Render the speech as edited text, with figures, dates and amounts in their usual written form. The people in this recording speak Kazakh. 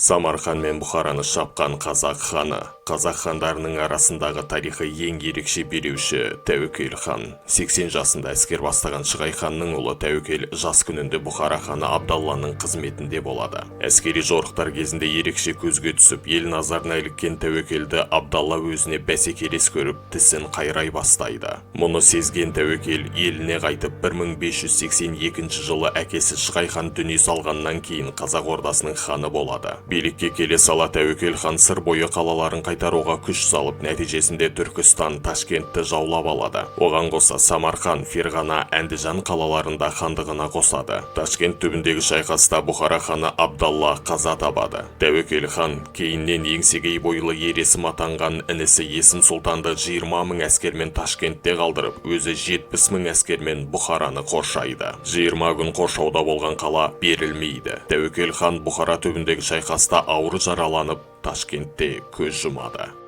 Самарқан мен Бұхараны шапқан қазақ ханы. Қазақ хандарының арасындағы тарихы ең ерекше билеуші Тәуекел хан. 80 жасында әскер бастаған Шығай ханның ұлы Тәуекел жас күнінде Бұхара ханы Абдалланың қызметінде болады. Әскери жорықтар кезінде ерекше көзге түсіп, ел назарына іліккен Тәуекелді Абдалла өзіне бәсекелес көріп, тісін қайрай бастайды. Мұны сезген Тәуекел еліне қайтып, 1582 жылы әкесі Шығай хан дүние салғаннан кейін Қазақ ордасының ханы болады. Билікке келе сала Тәуекел хан Сыр бойы қалаларын қайтаруға күш салып, нәтижесінде Түркістан, Ташкентті жаулап алады. Оған қоса Самарқан, Ферғана, Әндіжан қалаларында хандығына қосады. Ташкент түбіндегі шайқаста Бұхара ханы Абдалла қаза табады. Тәуекел хан кейіннен Еңсегей бойлы Ер Есім атанған інісі Есім сұлтанды 20 мың әскермен Ташкентте қалдырып, өзі 70 мың әскермен Бұхараны қоршайды. 20 күн қоршауда болған қала берілмейді. Тәуекел хан Бұхара түбіндегі шайқаста ауыр жараланып, Ташкентте көз жұмады.